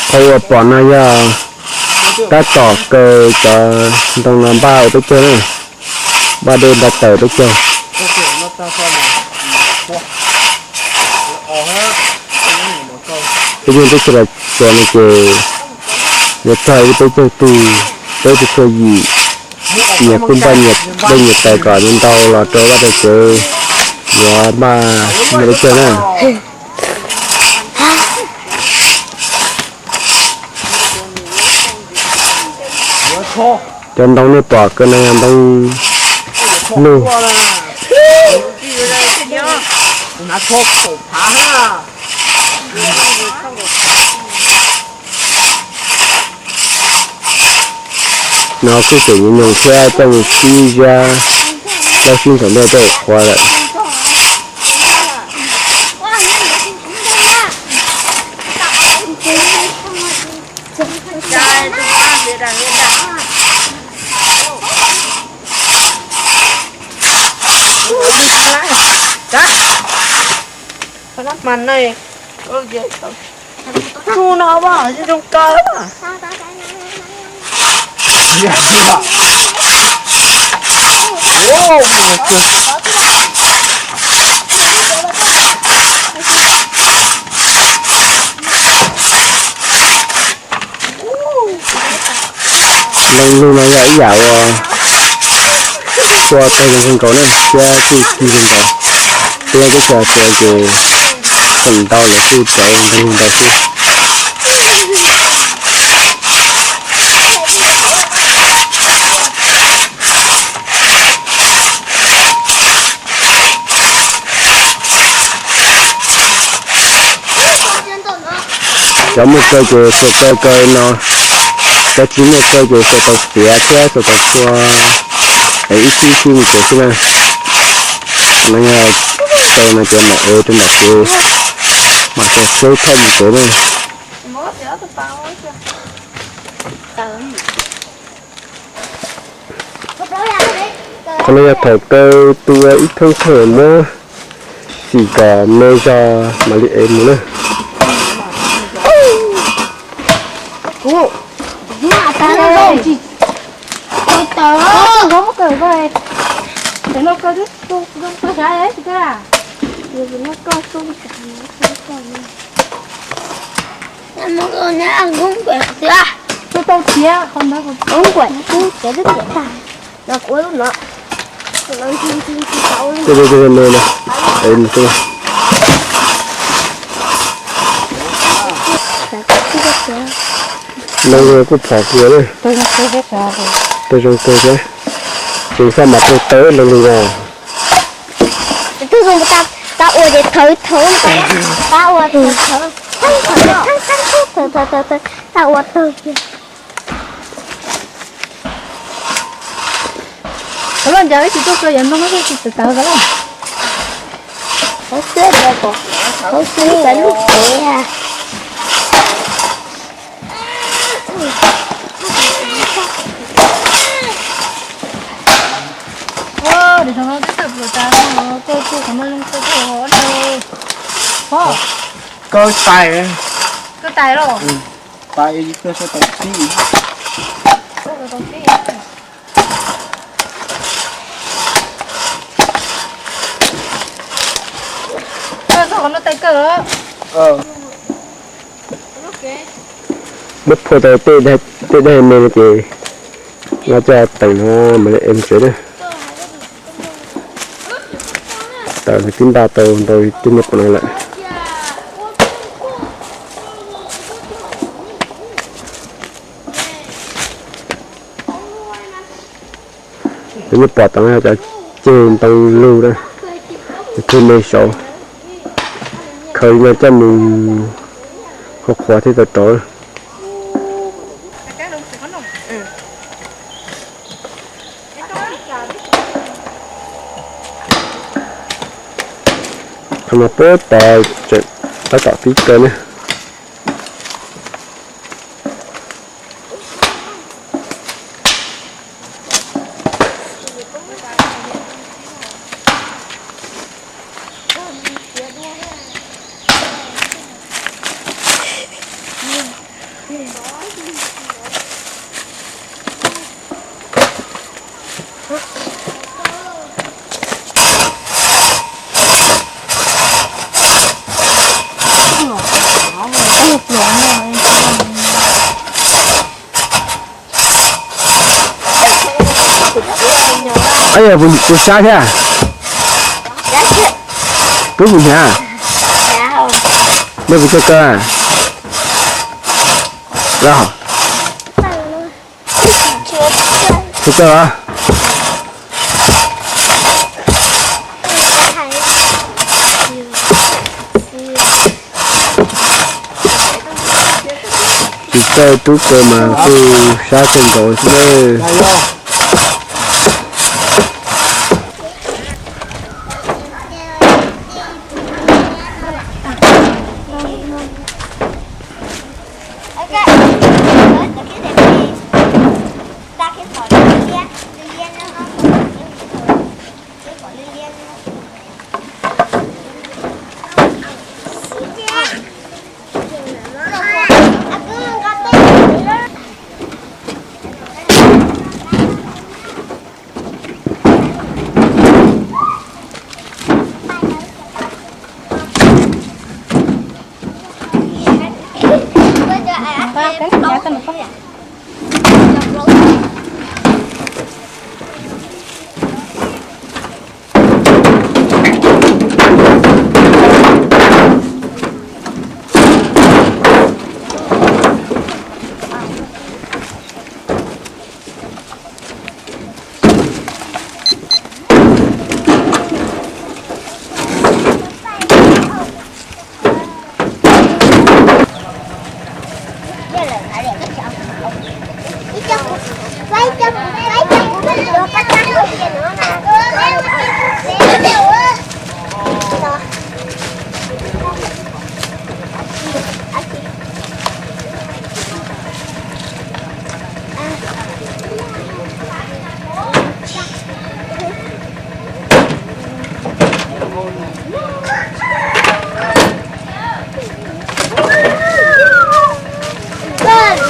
Qhov uas pom no yog tab tom kaw cov ntoo no npaj ua peb caug na, npaj dej npaj taws peb caug. Peb caug teb chaws Los Tsuas no ces yuav txog ib peb caug tug, peb tug txuj yim nyias kuj npaj nyias dej nyias taws kom ntau los rau vaj rau tsev, yuav npaj muaj peb caug na. Cov ntoo nej pom kaw no yog ntoo lug. No kuj tseem nyoos thiab, coj mus sib zab, coj sib ntxhov ntej tej qhuav lawm. Ntoo lug no yog ib yam uas tua tau zoo kawg nkaus na, thiab kuj ci zoo nkaus. Peb teb chaws Suav ces feem ntau lawv kuj cawv ntoo lug ntau xwb. Cov muaj kaw ces xuas kaw kaw no, cov tsis muaj kaw ces xuas tau tiav thiab xuas tau tua, es ib sij ib sij mus tsev xwb na. No yog kaw no ces mam ev rau nram tsev, mam xuas xwb thauj mus tsev na. Qhov no yog thaum kaw tua ib thoob thawj muab xim kom me zog mam li ev mus na. Kuv tau tiav qhov ntawd, kuv tau tiav tag. Kuv ua lub no. Tej me no, ntoo lug kuj phom kiag na. Tej zoo kawg thiab. Tseem xav mam tua tawv ntoo lug no. Tus zoo tab ua ces thawv thawv, tab ua thawv thawv, tab ua tawg kiag. Cov loj ncaws ib tsis tuaj kaw yam ntoo no tsis tawv tawv ko lawm. Qhov xwb, qhov xwb lub tsev. Ua, nim no twb tawm plaws tas no, kaw tua qhov no zoo kawg thiab. Kaw tais, kaw tais los? Tais, kaw tau tib. Kaw txog qhov no tais kaw. Muab phua tau tej daim me no ces los coj teem no mam li ev mus tsev na. Tawm tib npaj tau ntau cov niag pom no lawm. Cov nej pom tod no yog cov ceg ntoo lug na, ceg me saud, khaws li no coj mus qhuav qhuav thiaj tau rauv. Qhov no puag tod tseem tab tom pib kaw ne. Yog puas sab thiab? Twb puas hnyav? Neb puas tsaug kawg? Tsaug kawg los? Tsis txawj rub kaw mas kuj sab kawg nkaus xwb.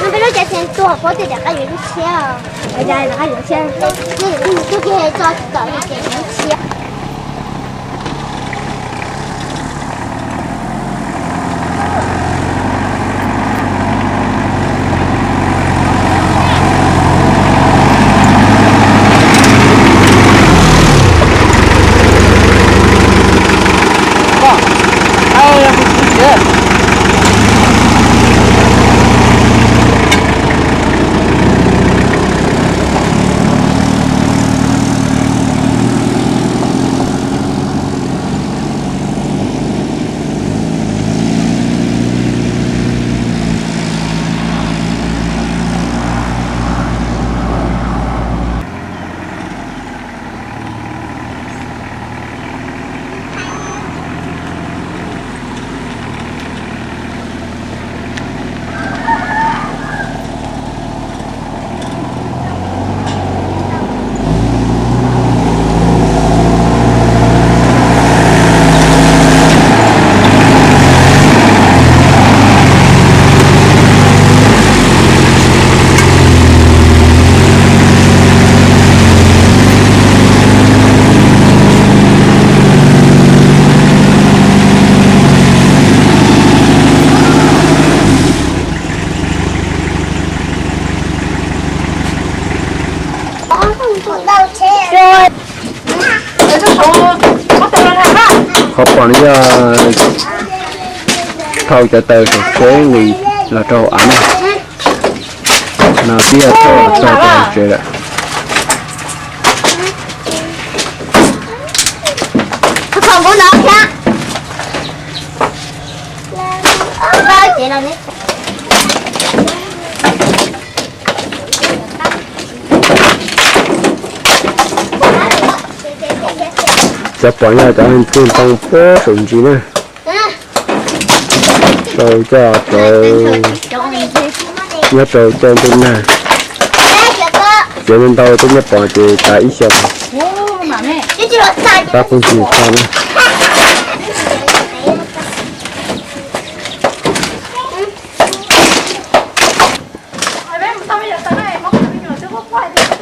Peb lub cav tseem tuag, pab tias rov qab yuav lub tshiab, rov qab yuav tshiab, lub tshiab tso tsis tawm li ces yuav lub tshiab. Qhov pom no yog thauj cov taws saum tsheb nqis los rau hauv av na. No twb yog thauj txog rau hauv tsev lawm. Cov pom yog cov ntxwg ntoo puag saum ntsis na. Rau coj rau, nyob rau coj ntuj nag. Txiav ntau ntau twb nyob pom ces tas ib xyoos. Pab phooj ywg txog na.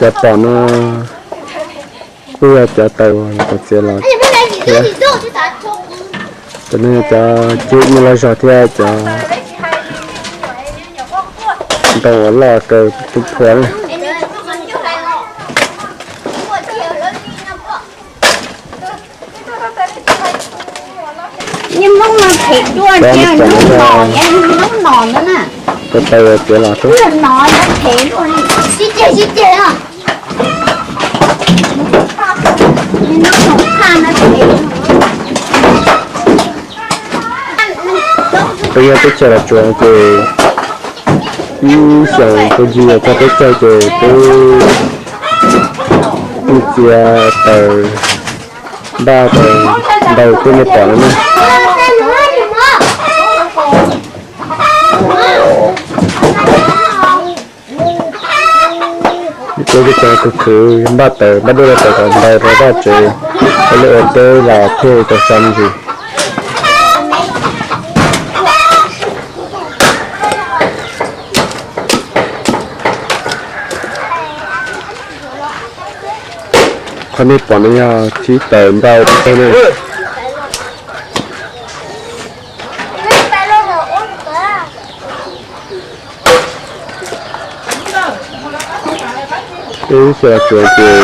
Cov pom no kuj yog cov taws uas txiav los thiab. Cov no yog cov cub muaj loj zog thiab cov ntoo uas loj kawg tub phua na. Niag Hmoob no phem dua, niag Hmoob no, niag Hmoob no na. Tus taw txiav los xwb. Niag no phem dua, sib ceg sib ceg no. Peb nyob teb chaws Los Tsuas ces ib xyoos tus yig txog peb caug ces peb kuj txiav taws npaj taws ntau tej me pom no na. Peb kuj tau khwv khwv npaj taws, npaj duab rau taws kom ntau rau vaj tsev, ua liaj ua teb los thiaj tau so me ntsis. Qhov nej pom no yog txiav taws ntau tej na. Peb xyov tsuav ces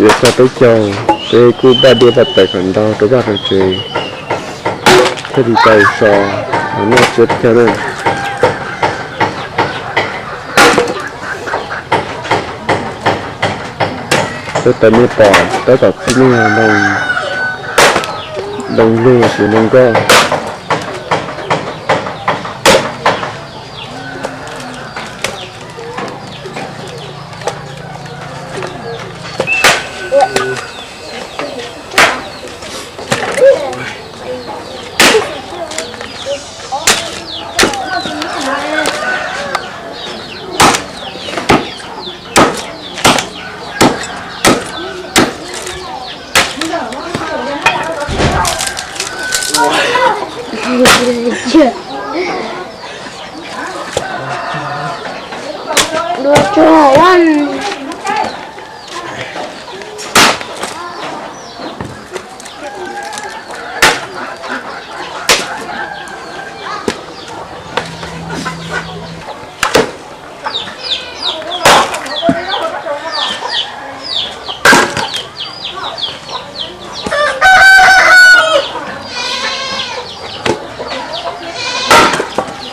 yuav txog peb caug, peb kuj npaj duab npaj taws kom ntau rau vaj rau tsev thiaj li tau so los noj tsiab thiab na. Peb taws nej pom tab tom txij nej ntoo lug los sis ntoo nkoj. Dua tsuag.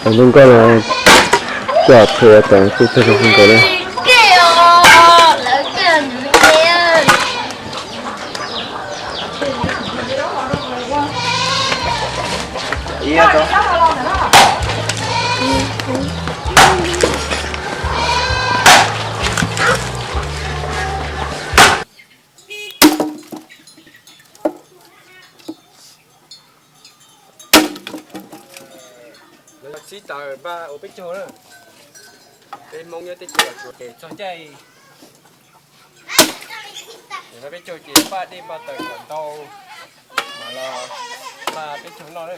Tus nkauj no coj phem tas kuj txog zoo zoo nkauj na. Lawv txiav taws npaj ua peb caug na. Peb Hmoob nyob teb chaws Los Tsuas ces txog caij, peb caug ces npaj dej npaj taws kom ntau, mam los npaj peb caug noj na.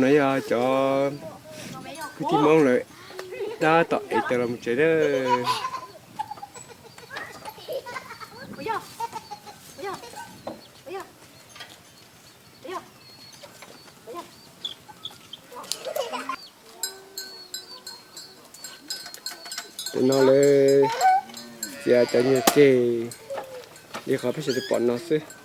Yog cov kwv tij Hmoob lawv tab tom ev taws los mus tsev na. Tam no lawv txiav cov nyuag ceg li qhov peb sawv daws pom no xwb.